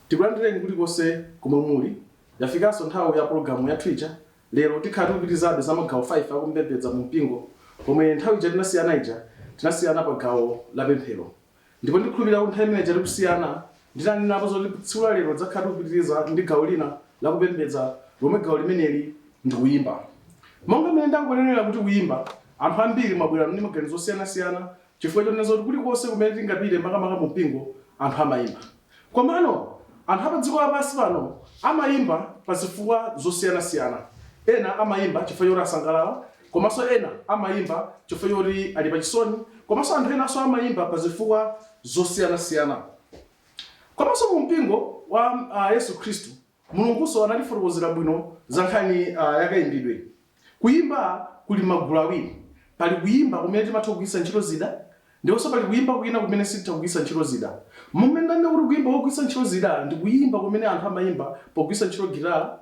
Tikulandireni kulikonse komwe muli. Yafikanso nthawi ya pologalamu yathu ija. Lero tikhala tikupitirizabe za magawo 5 akupembedza mu mpingo, pomwe nthawi ija tinasiyana ija, tinasiyana pa gawo la pemphero. Ndipo ndikhulupirira kuti nthawi imene ija tikusiyana, ndinanenapo zoti tsiku la lero tidzakhala tikupitiriza ndi gawo lina la kupembedza, lomwe gawo limeneli ndi kuyimba. Monga mmene ndangonenera kuti kuyimba, anthu ambiri mwabwera ndi maganizo osiyanasiyana chifukwa chonena zoti kulikonse kumene tingapite makamaka mu mpingo anthu amayimba. Komano anthu a padziko lapansi pano amayimba pa zifukwa zosiyanasiyana. Ena amayimba chifukwa choti asangalala, komanso ena amayimba chifukwa choti ali pachisoni, komanso anthu enanso amayimba pa zifukwa zosiyanasiyana. Komanso mu mpingo wa Yesu Khristu, Mulungunso anatifotokozera bwino za nkhani ya kayimbidwe. Kuyimba kuli m'magulu awiri. Pali kuyimba kumene timatha kugwiritsa ntchito zida ndiponso pali kuyimba kwina kumene sititha kugwiritsa ntchito zida. Momwe ndanena kuti kuyimba kogwiritsa ntchito zida ndi kuyimba kumene anthu amayimba pogwiritsa ntchito gitala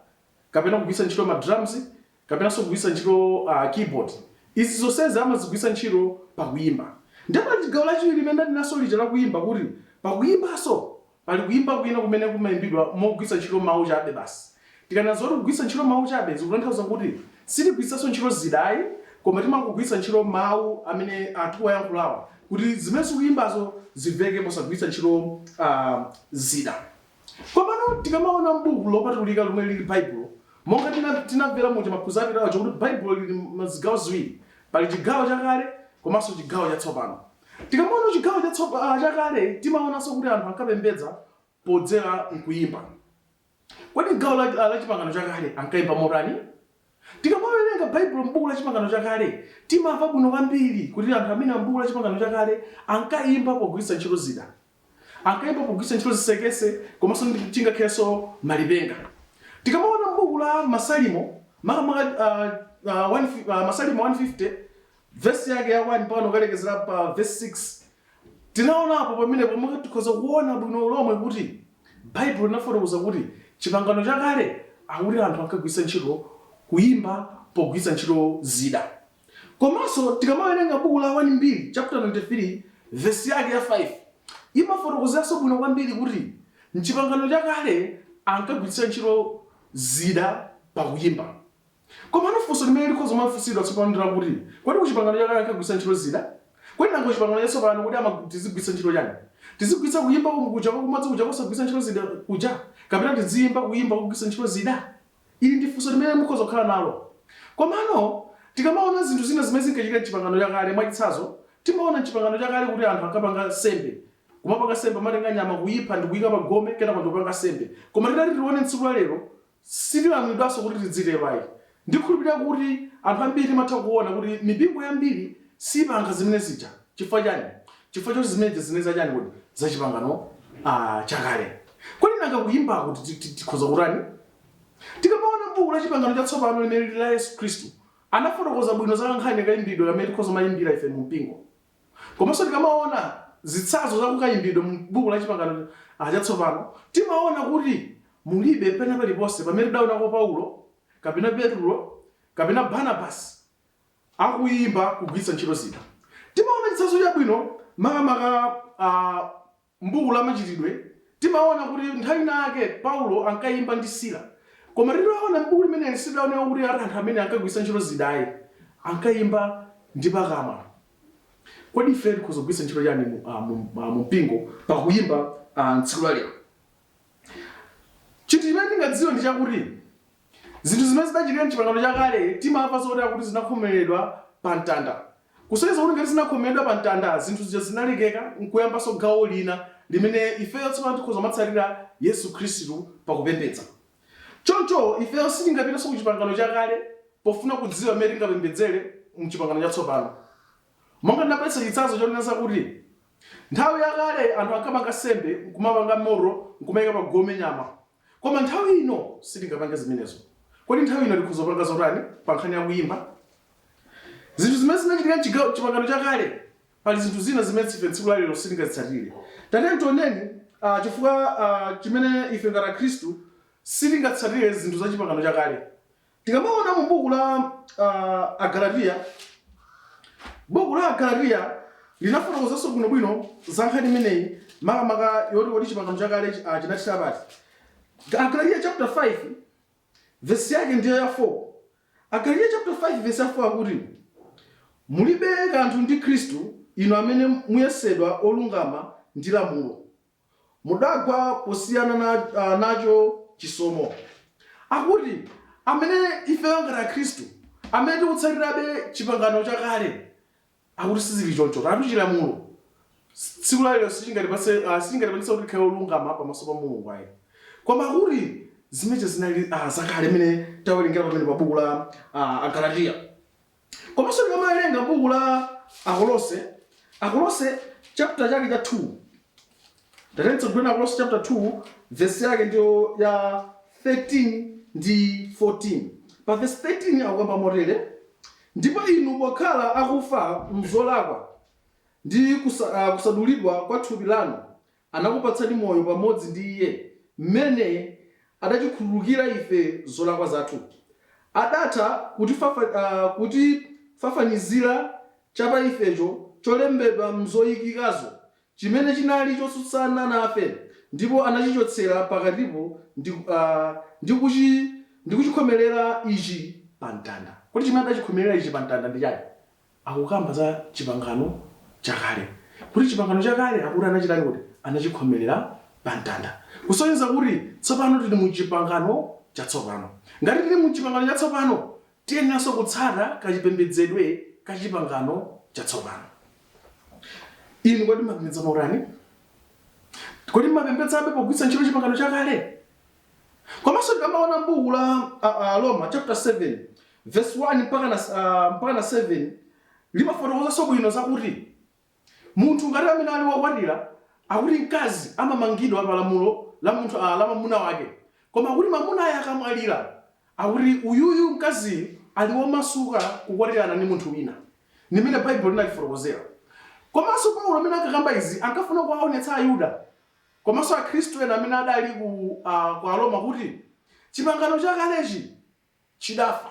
kapena kugwiritsa ntchito ma drums kapenanso kugwiritsa ntchito keyboard. Izi zonsezi amazigwiritsa ntchito pakuyimba. Ndiye pali gawo lachiwiri limene ndanenanso lija la kuyimba kuti pakuyimbanso Pali kuyimba kwina kumene kumayimbidwa mogwiritsa ntchito mawu chabe basi. Tikanena zoti kugwiritsa ntchito mawu chabe zikutanthauza kuti sitigwiritsanso ntchito zida ayi koma timangogwiritsa ntchito mawu amene tikuwayankhulawa kuti zimene tikuyimbazo zimveke posagwiritsa ntchito zida. Komano tikamaona m'buku lopatulika lomwe lili Baibulo, monga tinamvera muja maphunziro apitawo aja kuti Baibulo lili m'zigawo ziwiri, pali chigawo chakale komanso chigawo chatsopano. Tikamaona chigawo chakale timaonanso kuti anthu ankapembedza podzera m'kuyimba. Kodi m'gawo la Chipangano Chakale ankayimba motani? Tikamawerenga Baibulo m'buku la Chipangano Chakale, timamva bwino kwambiri kuti anthu amenewa m'buku la Chipangano Chakale ankayimba pogwiritsa ntchito zida. Ankayimba pogwiritsa ntchito zisekese komanso chingakhalenso malipenga. Tikamaona m'buku la Masalimo, makamaka Masalimo 150, Vesi yake ya 1 mpaka kukalekezera pa vesi 6, tinaonapo pamenepo momwe tikhoza kuona bwino lomwe kuti Baibulo linafotokoza kuti Chipangano Chakale akuti anthu ankagwiritsa ntchito kuyimba pogwiritsa ntchito zida. Komanso tikamawerenga buku la 1 Mbiri chaputala 23 vesi yake ya 5 imafotokozeranso bwino kwambiri kuti m'Chipangano Chakale ankagwiritsa ntchito zida pakuyimba. Komano funso limene likhoza kumafunsidwa tsopano ndi lakuti, Kodi ku Chipangano Chakale ankagwiritsa ntchito zida? Kodi nanga ku Chipangano Chatsopano kodi tizigwiritsa ntchito chani? Tizigwiritsa kuyimba kuja kwa kumodzi kuja kosagwiritsa ntchito zida kuja? Kapena tidziyimba kuyimba kogwiritsa ntchito zida? Ili ndi funso limene mukhoza kukhala nalo. Komano tikamaona zinthu zina zimene zinkachitika m'Chipangano Chakale, mwachitsanzo, timaona m'Chipangano Chakale kuti anthu ankapanga nsembe. Kumapanga nsembe, amatenga nyama kuyipha ndi kuyika pa gome kenako ndikupanga nsembe. Koma titati tione m'tsiku la lero, Sitilamulidwanso kuti tidzitero ayi. Ndikhulupirira kuti anthu ambiri timatha kuona kuti mipingo yambiri sipanga zimene zija. Chifukwa chani? Chifukwa choti zimene zija zinali za chani kodi? Za Chipangano Chakale. Kodi nanga kuyimbaku tikhoza kutani? Tikamaona m'buku la Chipangano Chatsopano limene lili la Yesu Khristu, anafotokoza bwino za kankhani kayimbidwe kamene tikhoza kumayimbira ife mu mpingo. Komanso tikamaona zitsanzo za kukayimbidwe mu buku la Chipangano Chatsopano, timaona kuti mulibe pena paliponse pamene tidaonako Paulo, kapena Petulo, kapena Barnabasi akuyimba kugwiritsa ntchito zida. Timaona chitsanzo chabwino makamaka M'buku la Machitidwe, timaona kuti nthawi inayake Paulo ankayimba ndi Sila. Koma titaona m'buku limeneli sitidaoneko kuti ati anthu amene ankagwiritsa ntchito zida ayi. Ankayimba ndi pakamwa. Kodi ifeyo tikhoza kugwiritsa ntchito chani mu mpingo pakuyimba m'tsiku la lero? Chinthu chimene tingadziwe ndi chakuti Zinthu zimene zidachitika m'Chipangano Chakale timamva zoti akuti zinakhomeredwa pa mtanda. Kusonyeza kuti ngati zinakhomeredwa pa mtanda, zinthu zija zinalekeka n'kuyambanso gawo lina limene ifeyo tsopano tikhoza kumatsatira Yesu Khristu pakupembedza. Choncho ifeyo sitingapitenso ku Chipangano Chakale pofuna kudziwa mmene tingapembedzere m'Chipangano Chatsopano. Monga ndinabweretsa chitsanzo chonena zakuti nthawi yakale anthu ankapanga nsembe n'kumapanga moto n'kumaika pa gome nyama. Koma nthawi ino sitingapange zimenezo. Kodi nthawi ino tikhoza kupanga zotani pa nkhani ya kuyimba? Zinthu zimene zinachitika m'chigawo Chipangano Chakale, pali zinthu zina zimene ife tsiku la lero sitingazitsatire. Tatiyeni tioneni chifukwa chimene ife ngati Akhristu sitingatsatire zinthu za Chipangano Chakale. Tikamaona mu buku la Agalatiya, buku la Agalatiya linafotokozanso bwinobwino za nkhani imeneyi makamaka yoti kodi chipangano chakale chinathera pati. Agalatiya chapter 5 vesi yake ndiyo ya 4. Agalatiya chapter 5 vesi ya 4 akuti, "Mulibe kanthu ndi Khristu, inu amene muyesedwa olungama ndi lamulo, mudagwa posiyana nacho chisomo." Akuti amene ifeyo ngati Akhristu amene tikutsatirabe chipangano chakale, akuti sizili choncho. Tatu chilamulo tsiku lalero sichingatipangitse kuti tikhale olungama pamaso pa Mulungu ayi. Koma akuti zimenezo zinali zakale, imene tawerengera pamene pa buku la Agalatiya. Komanso tikamawerenga buku la Akolose, Akolose chapter chake cha 2, tatiyeni Akolose chapter 2 verse yake ndiyo ya 13 ndi 14. Pa verse 13 akukamba motere: "Ndipo inu pokhala akufa mzolakwa ndi kusadulidwa kwa thupi lanu, anakupatsani moyo pamodzi ndi iye, mmene adatikhululukira ife zolakwa zathu. Adatha kutifafanizira chapa ifecho cholembedwa mzoyikikazo, chimene chinali chotsutsana nafe, ndipo anachichotsera pakatipo ndi kuchikhomerera ichi pa mtanda." Kuti chimene adachikhomerera ichi pa mtanda ndi chani? Akukamba za chipangano chakale, kuti chipangano chakale akuti anachitani? Kuti anachikhomerera pa mtanda, kusonyeza kuti tsopano tili mu chipangano chatsopano. Ngati tili mu chipangano chatsopano, tiyeneranso kutsata kachipembedzedwe ka chipangano chatsopano. Inu kodi mapembedza mautani? Kodi mapembedzabe pogwiritsa ntchito chipangano chakale? Komanso tikamaona m'buku la Roma chapter 7 verse 1 mpaka na 7, limafotokozanso bwino zakuti munthu ngati amene ali wokwatira, akuti mkazi amamangidwa pa lamulo la munthu la mwamuna wake. Koma kuti mwamuna aye akamwalira, akuti uyuyu mkaziyu ali womasuka kukwatirana ndi munthu wina. Ndimene Baibulo linatifotokozera. Komanso Paulo amene ankakamba izi ankafuna kuwaonetsa Ayuda komanso Akhristu ena amene adali ku Aroma kuti chipangano chakalechi chidafa.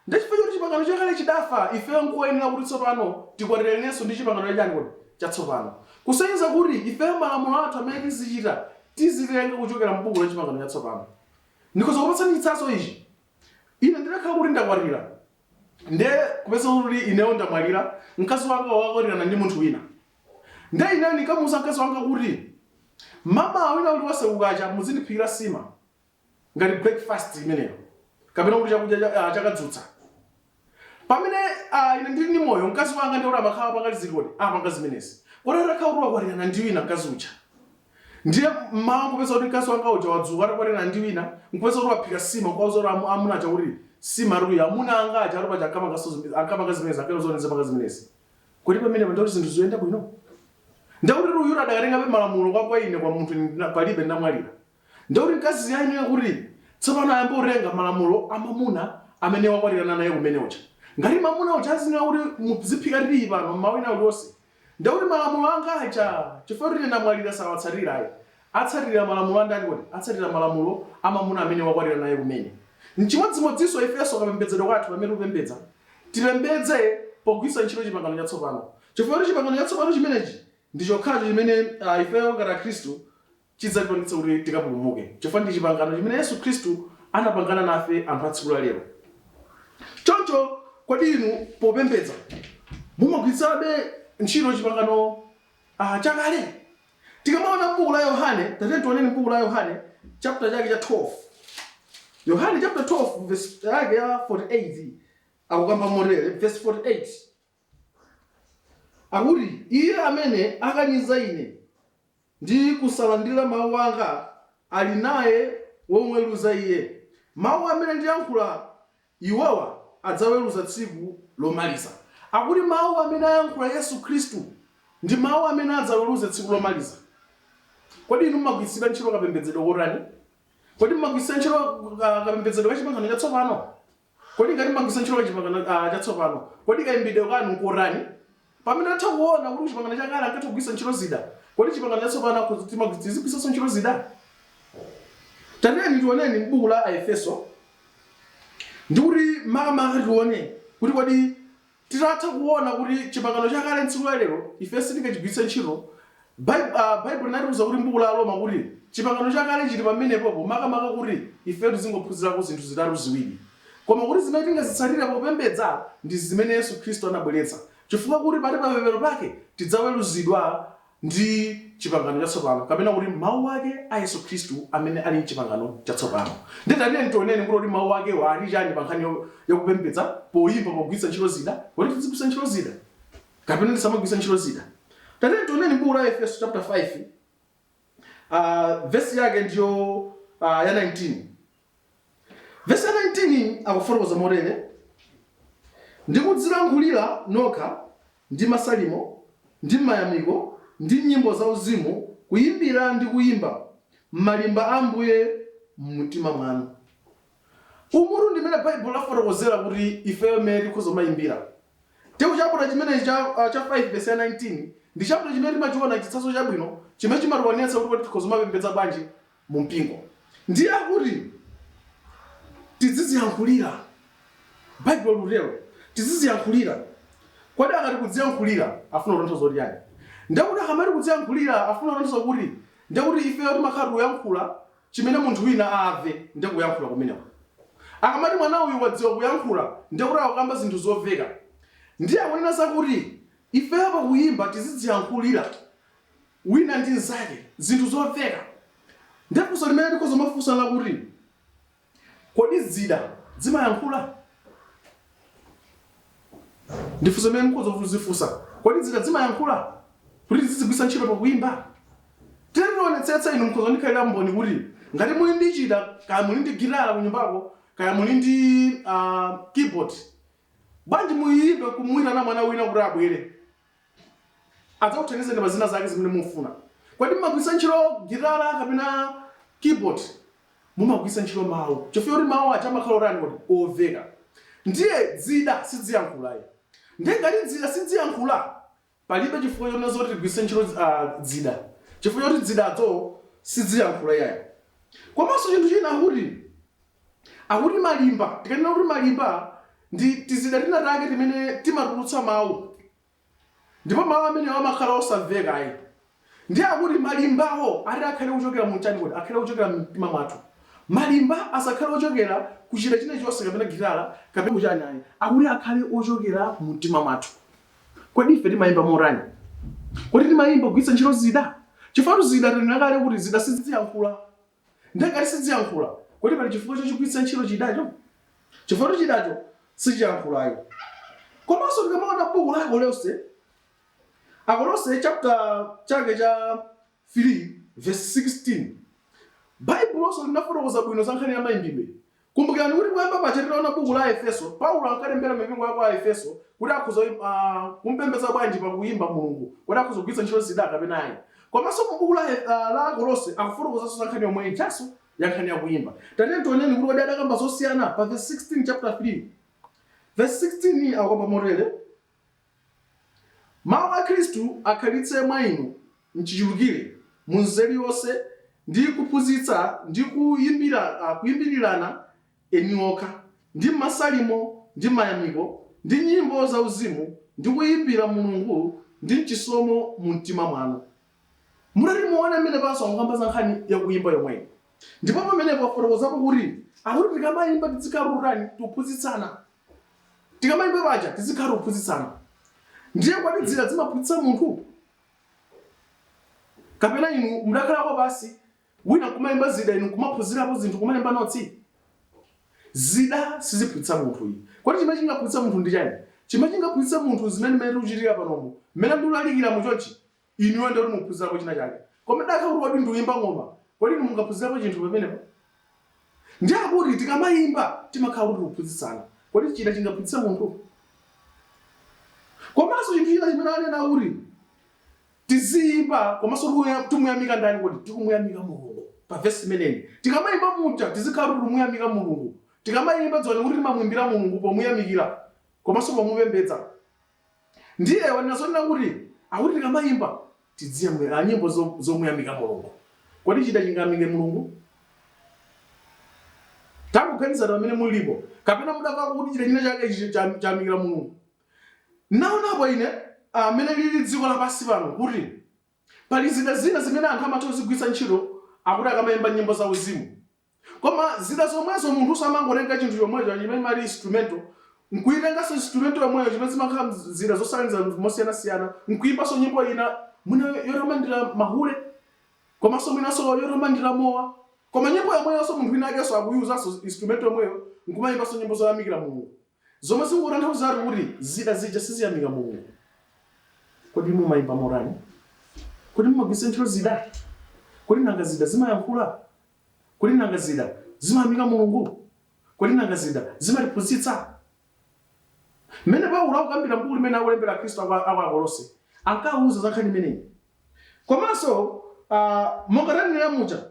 Ndi chifukwa choti chipangano chakale chidafa, ifeyo nkoyenera kuti tsopano tikwatiranenso ndi chipangano chachani kodi? Chatsopano. Kusonyeza kuti ifeyo malamulo athu amene tizichita tizitenga kuchokera m'buku la chipangano chatsopano. Ndikhoza kupatsani chitsanzo ichi. Ine ndidakhala kuti ndakwatira, nde kupeza kuti ineyo ndamwalira, mkazi wanga wakwatirana ndi munthu wina. Nde ineyo ndinkamuwuza mkazi wanga kuti, "Mama wina uliwonse kukacha muzindiphikira sima ngati breakfast imeneyo, kapena kuti chakudya chakadzutsa." Pamene ine ndili ndi moyo, mkazi wanga ndiye kuti amakhala apanga zikodi, apanga zimenezi. Kodi atakhala kuti wakwatirana ndi wina mkazi uja, ndiye mmawa nkupeza kuti mkazi wanga uja wadzuka atakwatirana ndi wina, nkupeza kuti waphika sima, nkuwauza kuti amuna aja kuti sima atuyi amuna anga aja atu paja ankapanga zimenezi, ankauza kuti ndizipanga zimenezi, kodi pamenepo ndikuti zinthu zikuyenda bwino? Ndakuti uyuyu adakatengabe malamulo kwa ine, kwa munthu palibe, ndamwalira. Ndikuti mkazi ayenera kuti tsopano ayambe kutenga malamulo a mwamuna amene wakwatirana naye kumene uja. Ngati mwamuna uja azinena kuti muziphika tiyi pano mmawa wina uliwonse, ndikuti malamulo anga aja, chifukwa kuti ine ndamwalira, sawatsatira ayi. Atsatira malamulo a ndani kodi? Atsatira malamulo a mwamuna amene wakwatirana naye kumene. Nchimodzimodzinso ifenso kapembedzedwe kwathu, pamene tikupembedza, tipembedze pogwiritsa ntchito chipangano chatsopano, chifukwa kuti chipangano chatsopano chimenechi ndi chokhacho chimene ifeyo ngati Akhristu chidzatipangitsa kuti tikapulumuke, chifukwa ndi chipangano chimene Yesu Khristu anapangana nafe anthu a tsiku la lero. Choncho kodi inu popembedza mumagwiritsabe ntchito chipangano chakale? Tikamaona m'buku la Yohane, tatiyeni tioneni m'buku la Yohane chapter chake cha 12. Yohane chapter 12 verse yake ya 48 akukamba motere, verse 48 akuti, "Iye amene akaniza ine ndi kusalandira mawu anga ali naye womweruza iye. Mawu amene ndiyankhula iwowa adzaweruza tsiku lomaliza." Akuti mawu amene ayankhula Yesu Khristu ndi mawu amene adzaweruze tsiku lomaliza. Kodi inu mumagwiritsidwa ntchito kapembedzedwe kotani? Kodi mumagwiritsa ntchito kapembedzedwe ka chipangano chatsopano? Kodi ngati mumagwiritsa ntchito ka chipangano chatsopano, kodi kayimbidwe kanu nkotani? Pamene atha kuona kuti kuchipangano chakale ankatha kugwiritsa ntchito zida, kodi chipangano chatsopano tizigwiritsanso ntchito zida? Tatiyeni tioneni m'buku la Aefeso, ndikuti makamaka tione kuti kodi titatha kuona kuti chipangano chakale tsiku la lero ife sitingachigwiritse ntchito. Baibulo linatiuza kuti m'buku la Aroma kuti chipangano chakale chili pamenepopo makamaka kuti ifeyo tizingophunzirako zinthu zitatu ziwiri. Koma kuti zimene tingazitsatire popembedza ndi zimene Yesu Khristu anabweretsa. Chifukwa kuti pati pamapeto pake tidzaweruzidwa ndi chipangano chatsopano kapena kuti mau ake a Yesu Khristu amene ali m'chipangano chatsopano. Ndiye tatiyeni tioneni kuti kodi mau akewo ali chani pa nkhani yakupembedza poyimba pogwiritsa ntchito zida. Kodi tizigwiritsa ntchito zida kapena tisamagwiritse ntchito zida? Tatiyeni tioneni m'buku la Aefeso chapter 5 vesi yake ndiyo ya 19. Vesi ya 19 akufotokoza motere, Ndi kudzilankhulira nokha ndi masalimo, ndi mayamiko, ndi nyimbo zauzimu, kuyimbira ndi kuyimba malimba a Ambuye m'mtima mwanu. Umutu ndi mmene Baibulo lafotokozera kuti ifeyo mmene tikhoza kumayimbira. Ndiye chaputala chimenechi cha 5 vesi ya 19 ndi chaputala chimene timachiona chitsanzo chabwino chimene chimationetsa kuti kodi tikhoza kumapembedza bwanji mu mpingo. Ndiye akuti tidziziyankhulira. Baibulo likutero. Tidziziyankhulira. Kodi akati kudziyankhulira afuna kutanthauza kuti chani? Ndiye kuti akamati kudziyankhulira afuna kutanthauza kuti ndiye kuti ifeyo timakhala tikuyankhula chimene munthu wina ave ndiye kuyankhula kumeneko. Akamati mwana uyu wadziwa kuyankhula ndiye kuti akukamba zinthu zoveka. Ndiye akunena zakuti ifeyo pakuyimba tizidziyankhulira wina ndi mnzake zinthu zoveka. Ndiye funso limene tikhoza kumafunsa lakuti, Kodi zida zimayankhula? Ndi funso limene mukhoza kuzifunsa. Kodi zida zimayankhula kuti tizizigwiritsa ntchito pakuyimba? Tiyeni tionetsetse, inu mukhoza kundikhalira mboni kuti ngati muli ndi chida, kaya muli ndi gitala kunyumbako, kaya muli ndi keyboard, bwanji muyiyimbe kumuyitana mwana wina kuti abwere adzakuthandizeni pa zina zake zimene mufuna. Kodi mumagwiritsa ntchito gitala kapena keyboard? Mumagwiritsa ntchito mawu chifukwa choti mawu aja amakhala otani kodi? Oveka. Ndiye zida siziyankhula ayi. Ndiye ngati zida siziyankhula, palibe chifukwa chonena zoti tigwiritse ntchito zida chifukwa choti zidazo siziyankhula iyayi. Komanso chinthu china akuti malimba, tikanena kuti malimba ndi tizida tina take timene timatulutsa mawu. Ndipo mawu amenewo amakhala osamveka ayi. Ndiye akuti malimbawo ati akhale ochokera mu chani kodi? Akhale ochokera mumtima mwathu. Malimba asakhale ochokera ku chida china chonse kapena gitala kapena kuchani ayi. Akuti akhale ochokera mumtima mwathu. Kodi ife timayimba motani? Kodi timayimba kugwiritsa ntchito zida? Chifukwa zida tanena kale kuti zida siziyankhula. Ndiye ngati siziyankhula, kodi pali chifukwa chochigwiritsa ntchito chidacho? Chifukwa chidacho sichiyankhula ayi. Komanso tikamaona buku la Akolose, Akolose chapter chake cha 3 verse 16, Baibulonso linafotokoza bwino za nkhani ya mayimbidwe. Kumbukirani kuti poyamba paja titaona buku la Aefeso, Paulo ankalembera mipingo ya ku Aefeso kuti akhoza kumupembedza bwanji pakuyimba Mulungu, kodi akhoza kugwiritsa ntchito zida kapena ayi. Komanso mu buku la Akolose akufotokozanso za nkhani yomwe ijanso ya nkhani ya kuyimba. Tatiyeni tioneni kuti kodi adakamba zosiyana pa verse 16 chapter 3. Verse 16 akukamba motere, Mawu a Khristu akhalitse mwa inu m'chichulukire, mu nzeru yonse, ndi kuphunzitsa ndi kuyimbirirana eni okha, ndi masalimo ndi mayamiko, ndi nyimbo zauzimu, ndi kuyimbira Mulungu ndi m'chisomo mu mtima mwanu. Mutati muone pamenepanso akukamba za nkhani ya kuyimba yomweyi. Ndipo pamenepo afotokozapo kuti akuti tikamayimba tizikhala tikutani? Tikuphunzitsana. Tikamayimba paja tizikhala tikuphunzitsana. Ndiye kodi zida zimaphunzitsa munthu? Kapena inu mudakhalako pansi wina nkumayimba zida inu nkumaphunzirapo zinthu kumalemba notsi? Zida siziphunzitsa munthu iyi. Kodi chimene chingaphunzitse munthu ndi chani? Chimene chingaphunzitse munthu zimene mmene tikuchitira panomu, mmene ndikulalikiramu chonchi, inuyo ndiye kuti mukuphunzirapo china chake. Koma ndidakhala kuti kodi ndikuyimba ng'oma, kodi inu mungaphunzirepo chinthu pamenepo? Ndiye akuti tikamayimba timakhala kuti tikuphunzitsana. Kodi chida chingaphunzitse munthu? Komanso chinthu china chimene anena kuti tiziyimba komanso timuyamika ndani kodi? Tikumuyamika Mulungu. Pa vesi imeneyi. Tikamayimba muja tizikhala kuti tikumuyamika Mulungu. Tikamayimba dziwani kuti timamuyimbira Mulungu pomuyamikira komanso pomupembedza. Ndiye wanena zonena kuti akuti tikamayimba tidziyimba nyimbo zomuyamika Mulungu. Kodi chida chingayamike Mulungu? Tangoganizani pamene mulipo, kapena mudamvako kuti chida china chake ichi chayamikira Mulungu? Naonapo ine mmene lili dziko lapansi pano kuti Pali zida zina zimene anthu amatha kuzigwiritsa ntchito akuti akamayimba nyimbo za uzimu. Koma zida zomwezo munthu amangotenga chinthu chomwecho chimene mali instrumental, nkuitenganso instrumental yomweyo chimene zimakhala zida zosakaniza mosiyanasiyana, nkuimbanso nyimbo ina mwina yotamandira mahule, komanso mwinanso yotamandira mowa. Koma nyimbo yomweyonso munthu wina akenso akuyuzanso instrumental yomweyo nkumayimbanso nyimbo zoyamikira Mulungu, zomwe zikutanthauzatu kuti zida zija siziyamika Mulungu. Kodi mumayimba motani? Kodi mumagwiritsa ntchito zida? Kodi nanga zida zimayankhula? Kodi nanga zida zimayamika Mulungu? Kodi nanga zida zimatiphunzitsa? Mmene Paulo akukambira m'buku limene akulembera Akhristu aku Akolose, ankawauza za nkhani imeneyi. Komanso monga tanenera muja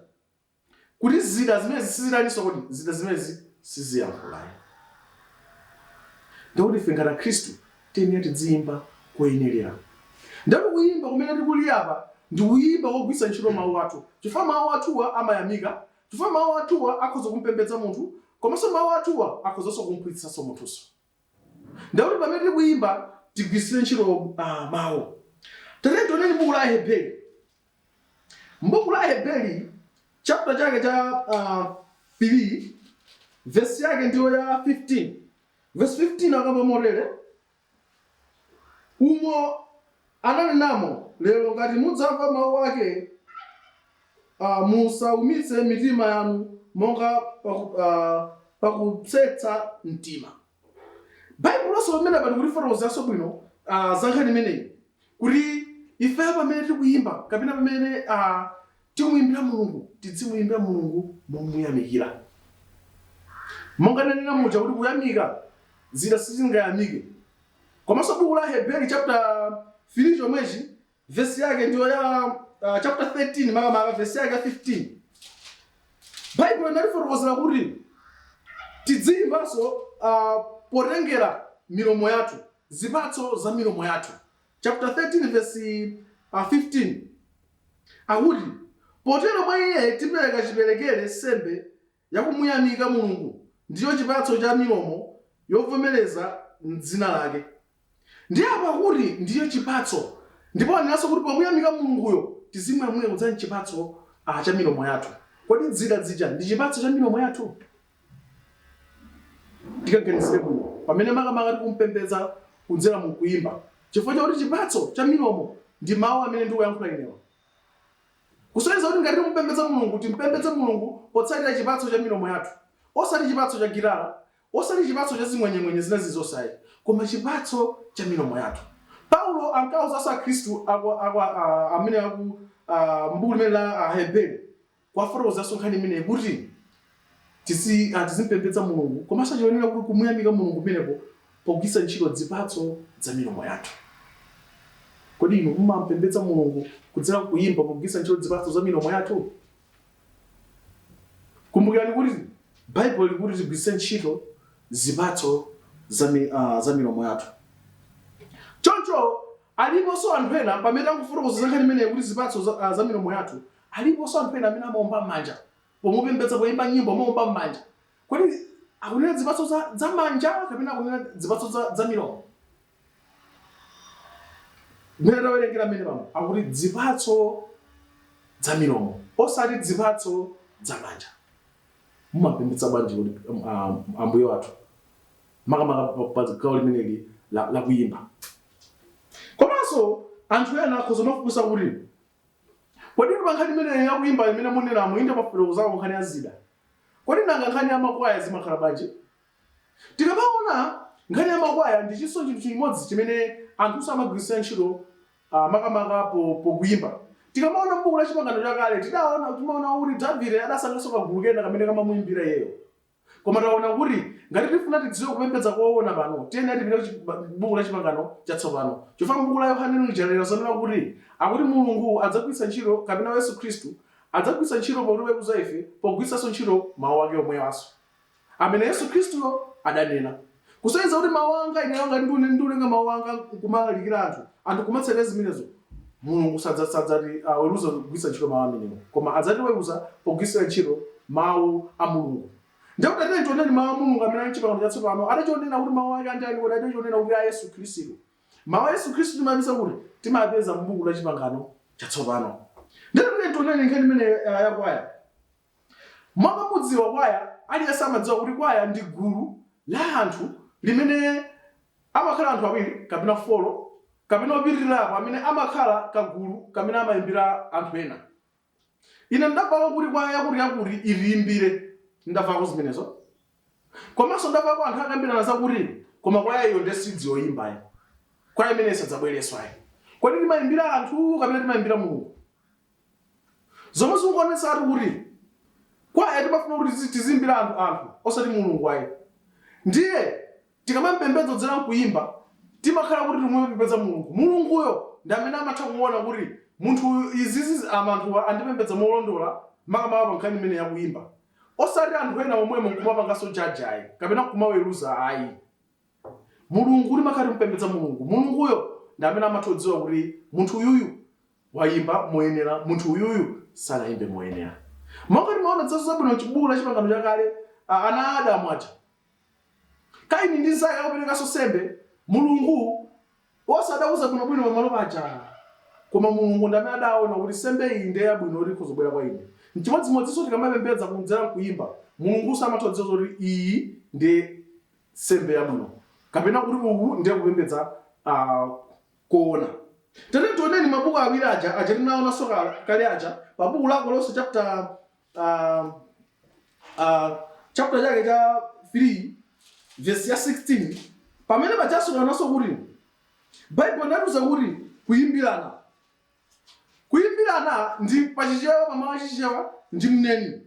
kuti zida zimenezi sizitaninso kodi? Zida zimenezi siziyankhulayi. Ndikuti ife ngati Akhristu tiyenera tidziyimba koyenerera. Ndikuti kuyimba kumene tikuli apa ndi kuyimba kogwiritsa ntchito mawu athu, chifukwa mawu athuwa amayamika, chifukwa mawu athuwa akhoza kumpembedza munthu, komanso mawu athuwa akhozanso kumphunzitsanso munthunso. Ndikuti pamene tikuyimba tigwiritsire ntchito mawu. Tatiyeni tioneni buku la Aheberi. M'buku la Aheberi chapter chake cha 3 verse yake ndiyo ya 15. Verse 15 akamba motere: "Umo ananenamo, lero ngati mudzamva mawu ake, musaumitse mitima yanu monga pakupsetsa mtima." Baibuloso pamene pali kutifotokozeranso bwino za nkhani imeneyi, kuti ifeyo pamene tikuyimba kapena pamene tikumuyimbira Mulungu, tidzimuyimbira Mulungu momuyamikira. Monga ndanena muja kuti kuyamika, zida sizingayamike. Komanso buku la Heberi chapter 3 chomwechi, vesi yake ndiyo ya chapter 13 makamaka vesi yake ya 15, Baibulo linatifotokozera kuti tidziyimbanso potengera milomo yathu, zipatso za milomo yathu. Chapter 13 verse 15 akuti, "Potero mwa iye tipereka chiperekere nsembe yakumuyamika Mulungu, ndiyo chipatso cha milomo yovomereza m'dzina lake." Ndiye apa akuti ndiyo chipatso, ndipo anenanso kuti pomuyamika Mulunguyo tizimuyamika kudzera m'chipatso cha milomo yathu. Kodi zida zija ndi chipatso cha milomo yathu? Tikaganizire bwino pamene makamaka tikumpembedza kudzera mu kuyimba, chifukwa chakuti chipatso cha milomo ndi mawu amene ndikuyankhula inewa. Kusonyeza kuti ngati tikumupembedza Mulungu, timpembedze Mulungu potsatira chipatso cha milomo yathu, osati chipatso cha gitala, osati chipatso cha zing'wenyeng'wenye zina zilizonse ayi, koma chipatso cha milomo yathu. Paulo ankauzanso Akhristu aku amene aku m'buku limene la Aheberi, kuwafotokozeranso nkhani imeneyi kuti tizimpembedza Mulungu komanso chionera kuti kumuyamika Mulungu kumeneko pogwiritsa ntchito zipatso za milomo yathu. Kodi inu mumampembedza Mulungu kudzera kuyimba pogwiritsa ntchito zipatso za milomo yathu? Kumbukirani kuti Baibulo likuti tigwiritse ntchito zipatso za milomo yathu. Choncho aliponso anthu ena, pamene tangofotokoza za nkhani imeneyi kuti zipatso za milomo yathu, aliponso anthu ena amene amaomba m'manja pomupembedza, poyimba nyimbo amaomba m'manja. Kodi akunena zipatso za manja kapena akunena zipatso za milomo? Mmene tawerengera mmene pano akuti zipatso za milomo, osati zipatso za manja. Mumapembedza bwanji kuti Ambuye wathu, makamaka pa gawo limeneli la kuyimba? Komanso anthu ena akhoza kumafunsa kuti, kodi pa nkhani imeneyi yakuyimba imene munenamo, inde mwafotokozako nkhani ya zida, kodi nanga nkhani ya makwaya zimakhala bwanji? Tikamaona nkhani ya makwaya, ndichinso chinthu chimodzi chimene anthu samagwiritsira ntchito makamaka pokuyimba. Tikamaona m'buku la Chipangano Chakale, tidaona timaona kuti Davide adasankhanso kagulu kena kamene kamamuyimbira iyeyo. Koma taona kuti ngati tifuna tidziwe kupembedza koona pano, tiyenera tipite ku buku la Chipangano Chatsopano. Chifukwa m'buku la Yohane lija lero zanena kuti akuti Mulungu adzagwiritsa ntchito, kapena Yesu Khristu adzagwiritsa ntchito potiweruza ife pogwiritsanso ntchito mawu ake omwewanso amene Yesu Khristuyo adanena. Kusonyeza kuti mawu anga, ineyo ngati ndiulenga mawu anga nkumalalikira anthu, anthu kumatsatira zimenezo, Mulungu sadzatiweruza kugwiritsa ntchito mawu amenewo, koma adzatiweruza pogwiritsira ntchito mawu a Mulungu. Ndiye kuti tatiyeni tioneni mawu a Mulungu amene ali m'Chipangano Chatsopano. Adachionena kuti mawu ake andani kodi? Adachionena kuti a Yesu Khristu. Mawu a Yesu Khristu timapeza kuti? Timapeza m'buku la Chipangano Chatsopano. Ndiye kuti tioneni nkhani imene ya kwaya. Monga mudziwa kwaya, aliyense amadziwa kuti kwaya ndi gulu la anthu limene amakhala anthu awiri kapena folo kapena opitirirapo amene amakhala kagulu kamene amayimbira anthu ena. Ine ndamvako kuti kwaya yakuti yakuti itiyimbire. Ndamvako zimenezo. Komanso ndamvako anthu akambirana zakuti koma kwaya iyo ndiye sidziwa kuyimba ayi. Kwaya imene isadzabwerenso ayi. Kodi timayimbira anthu kapena timayimbira Mulungu? Zomwe zikuonetsatu kuti kwaya timafuna kuti tiziyimbira anthu osati Mulungu ayi. Ndiye tikamapembedza kudzera mkuyimba timakhala kuti tikumupembedza Mulungu. Mulunguyo ndi amene amatha kuona kuti munthu uyu izizi anthuwa andipembedza molondola makamaka pa nkhani imene yakuyimba. Osati anthu ena omwemo nkumapanganso judge ayi kapena nkumaweruza ayi. Mulungu timakhala tikumupembedza Mulungu. Mulunguyo ndi amene amatha kudziwa kuti munthu uyuyu wayimba moyenera, munthu uyuyu sanayimbe moyenera. Monga timaona zitsanzo zabwino m'buku la Chipangano Chakale, ana a Adamu aja. Kaini ndi nzake akuperekanso nsembe, Mulungu osadauza bwinobwino pamalo paja. Koma Mulungu ndi amene adaona kuti nsembe iyi ndiye yabwino kuti ikhoza kubwera kwa ine. N'chimodzimodzinso tikamapembedza kudzera m'kuyimba, Mulungunso amatha kudziwa zoti iyi ndiye nsembe yabwino kapena kuti uku ndiye kupembedza koona. Tatiyeni tioneni mabuku awiri aja tinaonanso kale aja pa buku la Akolose chapter chake cha 3 verse ya 16. Pamene pajanso taonanso kuti Baibulo linatiuza kuti kuyimbirana. Kuyimbirana ndi pachichewa, pamawu achichewa ndi mneni.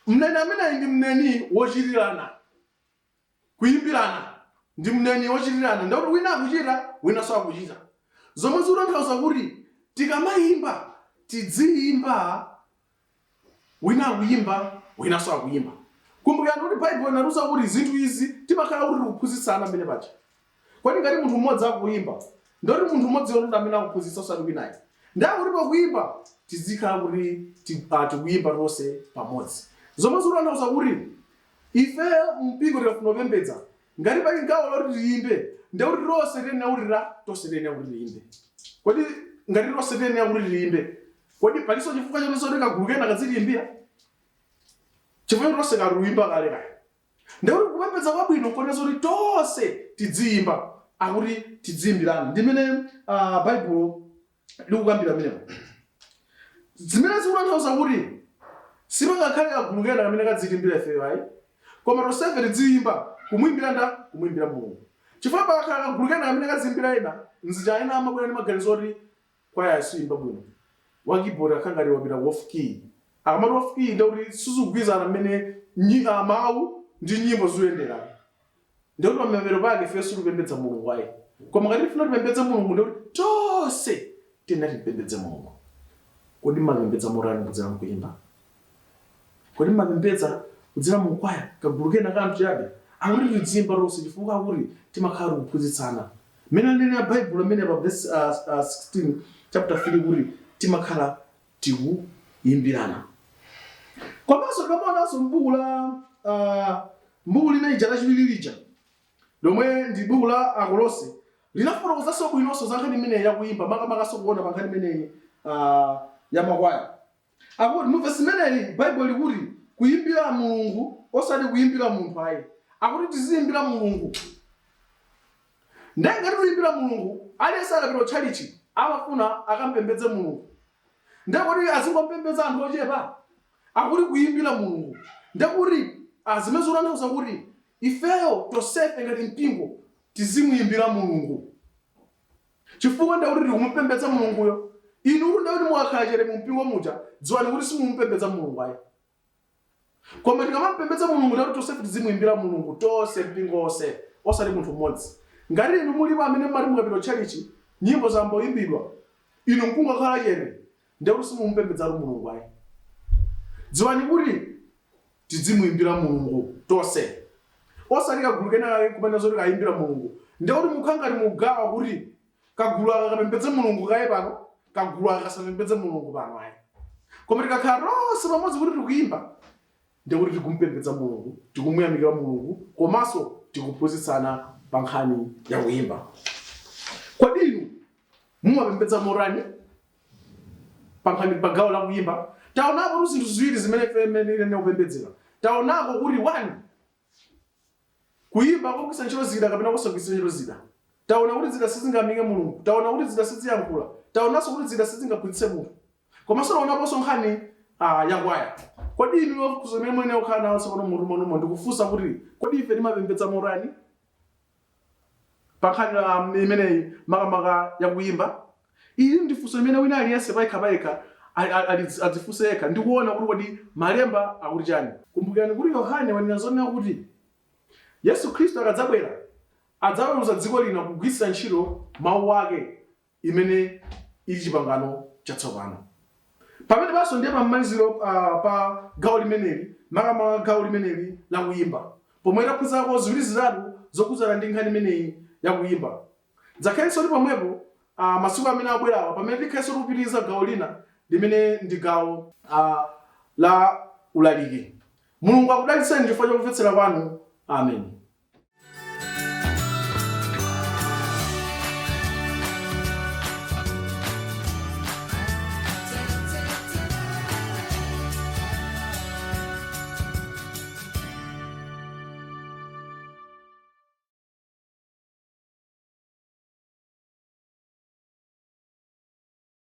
Mneni ameneyi ndi mneni wochitirana. Kuyimbirana ndi mneni wochitirana ndikuti wina akuchita, winanso akuchita. Zomwe zikutanthauza kuti tikamayimba tidziyimba wina akuyimba, winanso akuyimba. Kumbukirani kuti Baibulo linatiuza kuti zinthu izi timakhala kuti tikuphunzitsana mmene paja. Kodi ngati munthu mmodzi akuyimba, ndoti munthu mmodziyo ndi amene akuphunzitsa osati winayo. Ndiye kuti pakuyimba tizikhala kuti tikuyimba tonse pamodzi. Zomwe zikutanthauza kuti ifeyo mpingo tikafuna kupembedza, ngati pali gawo loti tiyimbe, ndiye kuti tonse tiyenera kuti tonse tiyenera kuti tiyimbe. Kodi ngati tonse tiyenera kuti tiyimbe, kodi palinso chifukwa choti kagulu kena kadzitiyimbira? Chifukwa choti tonse tikuyimba kale kaya. Ndiye kuti kupembedza kwabwino nkonena zoti tonse tidziyimba, akuti tidziyimbirana. Ndi mmene Baibulo likukambira pamenepo. Zimene zikutanthauza kuti sipangakhale kagulu kena kamene kadzitiimbira ifeyo ayi. Koma tonsefe tidziyimba, kumuimbira nda? Kumuimbira Mulungu. Chifukwa pakakhala kagulu kena kamene kadziimbira ena, nzija ena amabwera ndi maganizo oti kwaya siyimba bwino. Wa keyboard akhala ngati wapita ku off key. Akamati off key ndiye kuti sizikugwirizana mmene mawu ndi nyimbo zikuyendera. Ndiye kuti pamapeto pake ifeyo sitikupembedza Mulungu ayi. Koma ngati tifuna tipembedze Mulungu ndiye kuti tonse tiyenera timpembedze Mulungu. Kodi mumapembedza motani kudzera mkuimba? Kodi mumapembedza kudzera mu kwaya, kagulu kena ka anthu chabe? Akuti tidziyimba tonse chifukwa akuti timakhala tikuphunzitsana. Mmene lanenera Baibulo mmene pa verse 16 chapter 3 kuti timakhala tikuyimbirana. Komanso tikamaonanso m'buku la m'buku lina lija lachiwiri lija lomwe ndi buku la Akolose linafotokozanso bwinonso za nkhani imeneyi yakuyimba, makamakaso kuona pa nkhani imeneyi ya makwaya. Akuti mu vesi imeneyi Baibulo likuti kuyimbira Mulungu osati kuyimbira munthu ayi. Akuti tiziyimbira Mulungu. Ndiye ngati tikuyimbira Mulungu, aliyense akapita kutchalitchi amafuna akampembedze Mulungu. Ndiye kodi azingompembedza anthu ochepa? Akuti kuyimbira Mulungu. Ndiye kuti zimene zikutanthauza kuti ifeyo tonsefe ngati mpingo tizimuyimbira Mulungu. Chifukwa ndiye kuti tikumupembedza Mulunguyo. Inu ndiye kuti mukakhala chete mu mpingo muja, dziwani kuti simukumupembedza Mulungu ayi. Koma tikamamupembedza Mulungu ndiye kuti tonsefe tizimuimbira Mulungu tonse mpingo wonse osati munthu mmodzi. Ngati inu mulipo amene mumati mukapita kutchalitchi nyimbo zayamba kuimbidwa inu nkungokhala chete ndiye kuti simukumupembedzatu Mulungu ayi. Dziwani kuti tidzimuimbira Mulungu tonse osati kagulu kena kake nkumanena zoti kayimbira Mulungu. Ndiye kuti mukukhala ngati mukugawa kuti kagulu aka kapembedze Mulungu kaye pano, kagulu aka kasapembedze Mulungu pano ayi. Koma tikakhala tonse pamodzi kuti tikuyimba, ndiye kuti tikumupembedza Mulungu, tikumuyamikira Mulungu komanso tikuphunzitsana pa nkhani ya kuyimba. Kodi inu Mumapembedza motani pankhani pa gawo la kuyimba? Taonapo tu zinthu ziwiri zimene ife mmene kupembedzera. Taonako kuti 1 Kuyimba kogwiritsa ntchito zida kapena kosagwiritsa ntchito zida. Taona kuti zida sizingayamike Mulungu. Taona kuti zida siziyankhula. Taonanso kuti zida sizingaphunzitse munthu. Komanso taonaponso nkhani ya kwaya. Kodi inuyo funso limene muyenera kukhala nalo tsopano mmutu mwanumo ndikufunsa kuti, kodi ife timapembedza motani pa nkhani imeneyi makamaka ya kuyimba? Ili ndi funso limene wina aliyense payekha payekha adzifunse yekha ndi kuona kuti kodi malemba akuti chani. Kumbukirani kuti Yohane wanena zonena kuti Yesu Khristu akadzabwera adzaweruza dziko lino kugwiritsa ntchito mau ake imene ili chipangano chatsopano. Pamenepanso ndiye pammaliziro pa gawo limeneli, makamaka gawo limeneli la kuyimba, pomwe taphunzirako ziwiri zitatu zokhudzana ndi nkhani imeneyi ya kuyimba. Tidzakhalenso tili pomwepo masiku amene akubwerawa pamene tikhalenso tikupitiriza gawo lina limene ndi gawo la ulaliki. Mulungu akudalitseni chifukwa cha kumvetsera kwanu. Amen.